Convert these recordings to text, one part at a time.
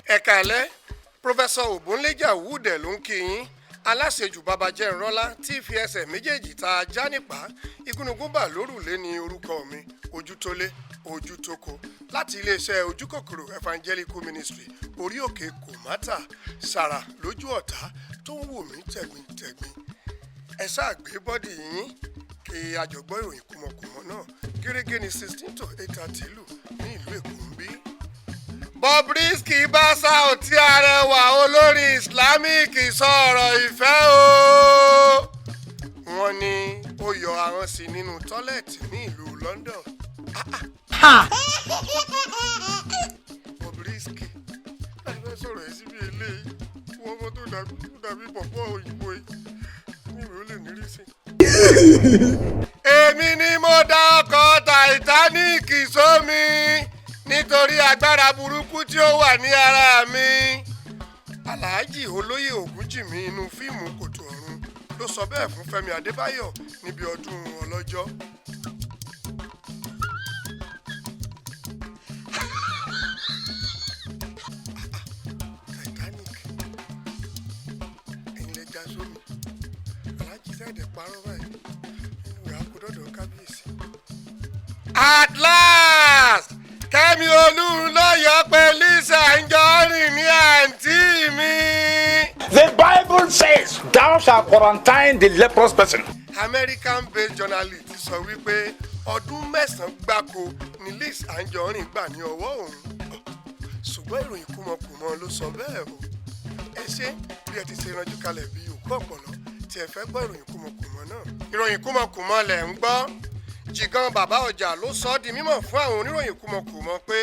Ẹ káalẹ́, Professor Ògúnléjà Wúdẹ̀ ló ń kí yín. Aláṣejù babajẹ́ ńrọ́lá tí fi ẹsẹ̀ méjèèjì ta ajá nípa igúnnugún bà lórùlé ní orúkọ mi, ojú tó lé ojú tó ko, láti iléeṣẹ́ Ojúkòkòrò Evangelical Ministry, orí òkè Kòmátà sàrà lójú ọ̀tá tó ń wò mí tẹ̀gbìntẹ̀gbìn. Ẹ ṣáà gbé body yín kí àjọgbọ́ ìròyìn kùmọ̀kùmọ̀ náà. Gẹ́gẹ́ ní 7:45 lù ní ìlú Èkó ń bí. Bobrisky bá Saoty Arẹwà olórin Islamic sọ̀rọ̀ ìfẹ́ o. Wọ́n ní ó yọ ahọ́n sí nínú toilet ní ìlú London. Bobrisky láti fẹ́ sọ̀rọ̀ ẹ̀ síbi eléyìí, wọ́n mọ́ tó dàbí pọ̀pọ̀ òyìnbó yìí ní ìwé ó lè nírísí. Èmi ni mo dá ọkọ̀ Titanic sómi nítorí agbára burúkú tí ó wà ní ara mi. Alhaji Olóyè Ògúnjìmí inú fíìmù Kòtò Ọ̀run ló sọ bẹ́ẹ̀ fún Fẹ́mi Adébáyọ̀ níbi ọdún ọlọ́jọ́. Titanic, ẹ̀yin lẹ já sómi. Alhaji sẹ́ẹ̀dẹ̀ parọ́ báyìí nínú ìyá kó dọ̀dọ̀ kábíyèsí. At last, Kẹ́mi Olúnlọ́yọ̀ pé Lizzy Anjorin ní àǹtí mi. The Bible says, "Thou shalt quarantine the leprous person." American based journalist sọ wípé ọdún 9 gbáko ni Liz Anjorin gbà ní ọwọ́ òun, ṣùgbọ́n ìròyìn kúmọkùmọ ló sọ bẹ́ẹ̀ o. Ẹ ṣé bí ẹ ti ṣe ranjú kalẹ̀ bí òkú ọ̀pọ̀lọ́ tí ẹ fẹ́ gbọ́ ìròyìn kúmọkùmọ náà. Ìròyìn kúmọkùmọ lẹ̀ ń gbọ́. Jìgan Bàbá Ọjà ló sọ ọ́ di mímọ̀ fún àwọn oníròyìn kúmọkùmọ pé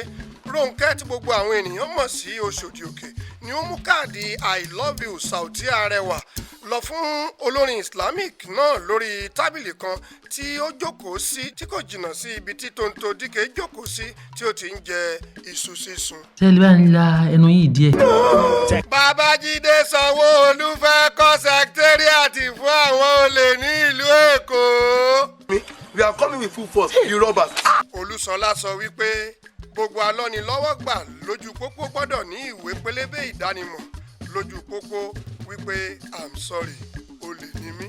Rónkẹ́ tí gbogbo àwọn ènìyàn mọ̀ sí Oṣòdì Òkè ni ó mú káàdì "I love you, Saoty Arẹwà" lọ fún olórin Islamic náà lórí tábìlì kan tí ó jókòó sí tí kò jìnnà sí ibi tí Tonto Dike jókòó sí tí ó ti ń jẹ iṣu sísun. Ṣé ẹ lè bá ń la ẹnu yìí díẹ̀? Babájídé Sanwó-Olú fẹ́ kọ́ secretariat fún àwọn olè ní ìlú Èkó. We are coming with full force, you robbers. Olúṣọlá sọ wípé gbogbo alọ́nilọ́wọ́gbà lójú pópó gbọ́dọ̀ ní ìwé pélébé ìdánimọ̀ lójú pópó wípé "I'm sorry, olè ní mí."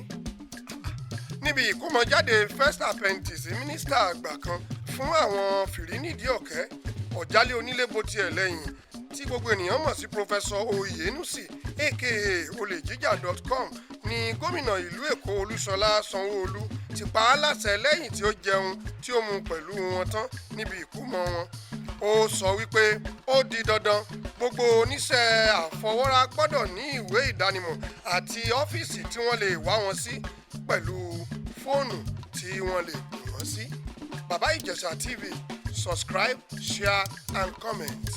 Níbi ìkómọjáde first apprentice mínísítà àgbà kan fún àwọn fìrínídìí ọ̀kẹ́ ọ̀jálẹ̀ onílé bó tiẹ̀ lẹ́yìn tí gbogbo ènìyàn mọ̀ sí Professor Oyenusi, aka olèjíjà.com, ní gómìnà ìlú Èkó Olúṣọlá Sanwóolu ti pa á láṣẹ lẹ́yìn tí ó jẹun tí ó mu pẹ̀lú wọn tán níbi ìkómọ wọn. Ó sọ wípé ó di dandan, gbogbo oníṣẹ́ àfọwọ́rá gbọ́dọ̀ ní ìwé ìdánimọ̀ àti ọ́fíìsì tí wọ́n lè wá wọn sí pẹ̀lú fóònù tí wọ́n lè pè wọ́n sí. Bàbá Ìjẹ̀ṣà TV, subscribe, share and comment.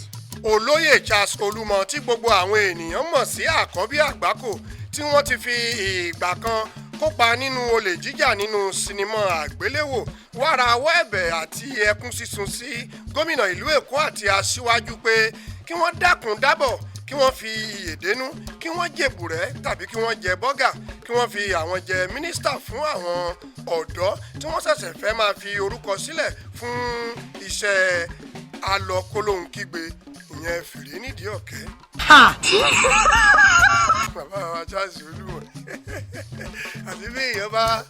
Olóyè Charles Olúmọ tí gbogbo àwọn ènìyàn mọ̀ sí Àkọ́bí Àgbákò, tí wọ́n ti fi ìgbà kan kópa nínú olè jíjà nínú sinimá àgbéléwò, wá rawọ́ ẹ̀bẹ̀ àti ẹkún sísun sí gómìnà ìlú Èkó àti aṣíwájú pé kí wọ́n dákun dábọ̀, kí wọ́n fi ìyèdénú, kí wọ́n jèbùrẹ́ tàbí kí wọ́n jẹ bọ́gà, kí wọ́n fi àwọn jẹ mínísítà fún àwọn ọ̀dọ́ tí wọ́n ṣẹ̀ṣẹ̀ fẹ́ máa fi orúkọ sílẹ̀ fún iṣẹ́ alọ́kólóhunkígbe, ìyẹn fìrí nídìí ọ̀kẹ́. Bàbá wa Charles Olúmọ, àti bí èèyàn bá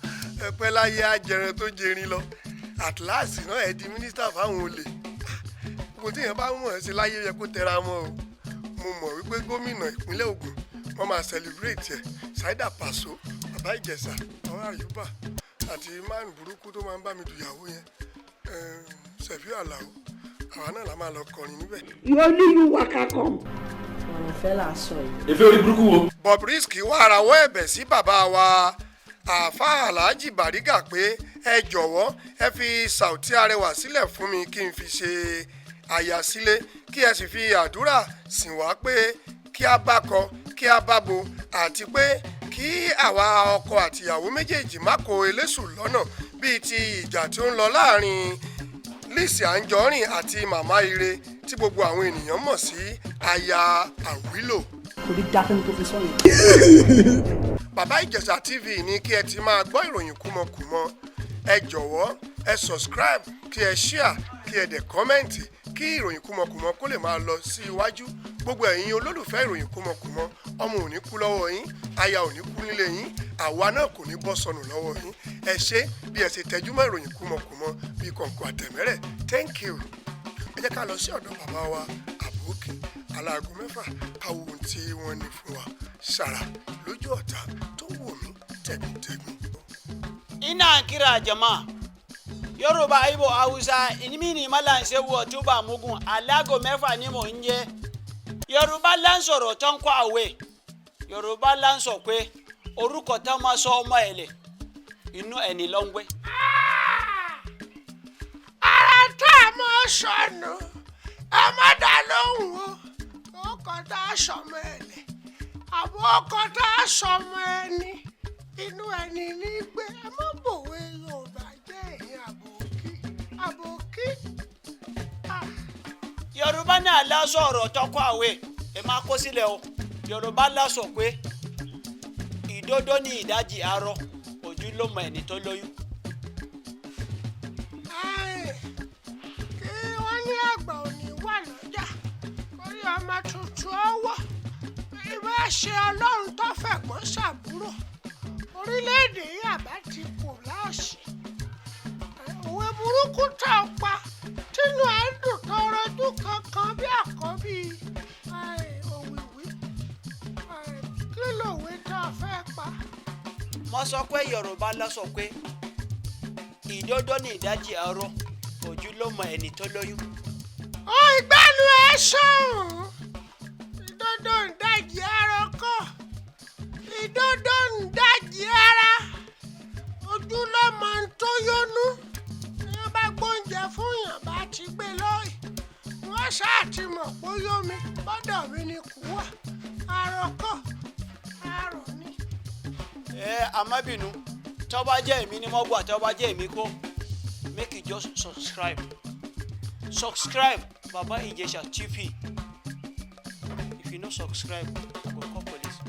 pẹ́ láyé ajẹran tó jẹrin lọ, at last náà ẹ di mínísítà fáwọn olè. Gbogbo tí èèyàn bá mọ̀ ẹ́ sí láyé yẹ kó tẹra mọ́ o. Mo mọ̀ wípé gómìnà ìpínlẹ̀ Ògùn, wọ́n máa celebrate ẹ̀. Saida Paso, Bàbá Ìjẹ̀ṣà, ọ̀rọ̀ Àyùbá àti máàlù burúkú tó máa ń bá mi dùyàwó yẹn, Ṣẹ̀fíù Àlàó, àwa náà la máa lọ kọrin níbẹ̀. You only you waka come. Ọ̀rọ̀ ìfẹ́ là ń sọ yìí. Ìfẹ́ orí burúkú wo. Bobrisky wá rawọ́ ẹ̀bẹ̀ sí bàbá wa Àáfàá Alhaji Bariga pé ẹ jọ̀wọ́, ẹ fi Saoty Arẹwà sílẹ̀ fún mi kí n fi ṣe aya sílé, kí ẹ sì fi àdúrà sìn wá pé kí a bá kọ kí a bá bo, àti pé kí àwa ọkọ àtìyàwó méjèèjì má kó eléṣù lọ́nà bíi ti ìjà tí ó ń lọ láàrin Lizzy Anjorin àti Màmá Ire tí gbogbo àwọn ènìyàn mọ̀ sí aya Àwílò. Kò ní dákẹ́ni tó fi sọ yẹn. Bàbá Ìjẹ̀ṣà TV ní kí ẹ ti máa gbọ́ ìròyìn kúmọkùmọ. Ẹ jọ̀wọ́, ẹ subscribe, kí ẹ share, kí ẹ dẹ̀ comment, kí ìròyìn kúmọkùmọ kó lè máa lọ sí iwájú. Gbogbo ẹ̀yin olólùfẹ́ ìròyìn kúmọkùmọ, ọmọ ò ní kú lọ́wọ́ yín, aya ò ní kú nílé yín, àwa náà kò ní bọ́ sọnù lọ́wọ́ yín. Ẹ ṣé bí ẹ ṣe tẹjúmọ́ ìròyìn kúmọkùmọ bíi kọ̀ǹkọ̀ àtẹ̀mẹ́rẹ̀. Thank you. Ẹ jẹ́ ká lọ sí ọ̀dọ̀ bàbá wa àbókì aláago 6 káwo ohun tí wọ́n ní fún wa ṣàrà lójú ọ̀tá tó wù mí tẹ̀gbìntẹ̀gbìn. Ina kira jama'a Yorùbá, Ibo, Hausa, èmi ni Malam Shehu Ọ̀túnba Mugun. Alágo 6 ni mò ń jẹ́. Yorùbá là ń sọ̀rọ̀ tó ń kọ́ àwẹ̀. Yorùbá là ń sọ pé orúkọ tó máa sọ ọmọ ẹ̀ lẹ̀ inú ẹni ló ń gbé. Ara tá a mọ̀ sọnù, ẹ má dá lóhùn o. Ọkọ tá a sọmọ ẹ lẹ àbọ̀ ọkọ tá a sọmọ ẹni inú ẹni ní gbé. Ẹ má bòwe Yorùbá jẹ́ ẹ̀yìn àbòkí àbòkí. Yorùbá náà lásọ ọ̀rọ̀ tó kọ́ àwẹ̀, ẹ máa kó sílẹ̀ o. Yorùbá lásọ pé ìdodo ní ìdajì arọ, ojú ló mọ ẹni tó lóyún. Kí wọ́n ní àgbà ò ní wà lọ́jà orí ọmọ tuntun ọwọ́ ìbá ṣe Ọlọ́run tó fẹ̀gbọ́n ṣàbúrò orílẹ̀-èdè yìí àbá ti kò láàṣì. Òwe burúkú tá a pa tínú ẹ̀ ń dùn tó rọjú kankan bí àkọ́bí òwìwí. Kí lòwe tá a fẹ́ pa? Mo sọ pé Yorùbá ló sọ pé ìdodo ní ìdajì arọ, ojú ló mọ ẹni tó lóyún. Ó ìgbẹ́nu ẹ sọ̀hún. Ìdodo ń dajì ara kọ́, ìdodo ń dajì ara, ojú ló mọ ohun tó yónú. Bí wọ́n bá gbóúnjẹ fún yàn bá ti gbé lọ́ọ̀yì, wọ́n ṣáà ti mọ̀ pé ó yó mi, bọ́dọ̀ mi ni kù wà. Arọ kọ́, arọ ni. Ẹ amábìnú, tó bá jẹ́ èmi ni mo gbà, tó bá jẹ́ èmi kọ́, make you just subscribe, subscribe Baba Ijesha TV. If you no subscribe, I go call police.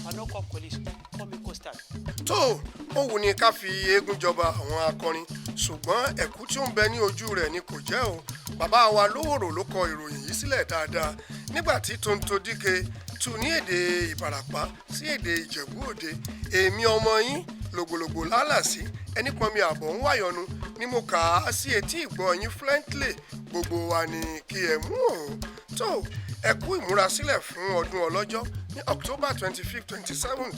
I no call police, call me custard. Tó ó wù ní ká fi eégún jọba àwọn akọrin, ṣùgbọ́n ẹ̀kú tí ó ń bẹ ní ojú rẹ̀ ni kò jẹ́ o. Bàbá wa Lówòrò ló kọ ìròyìn yìí sílẹ̀ dáadáa nígbà tí Tonto Dike tú ní èdè Ìbàràpá sí èdè Ìjẹ̀bú Òde. Èmi ọmọ yín lògbòlògbò lálàsí ẹni pọnmi àbọ̀ ń wáyọnu ni mo kà á sí etí ìgbọ́ yín fluently. Gbogbo wa ni kí ẹ mú òun tó. Ẹ kú ìmúrasílẹ̀ fún ọdún ọlọ́jọ́ ní October 25, 27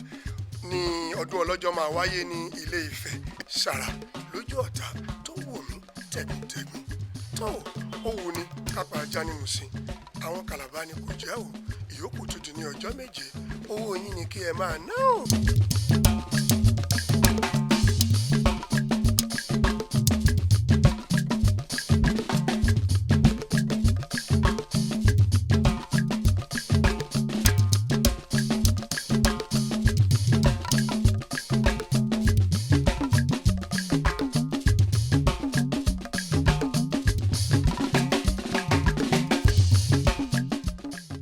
ní ọdún ọlọ́jọ́ máa wáyé ní Ilé Ifẹ̀. Ṣàrà lójú ọ̀tá tó wù mí tẹ̀gbìntẹ̀gbìn. Tó ó wù ní kápá ajá ní Mùsìn, àwọn Kàlàbá ni kò jẹ́ o. Ìyókù tó di ní ọjọ́ 7. Owó yín ni kí ẹ máa ná o.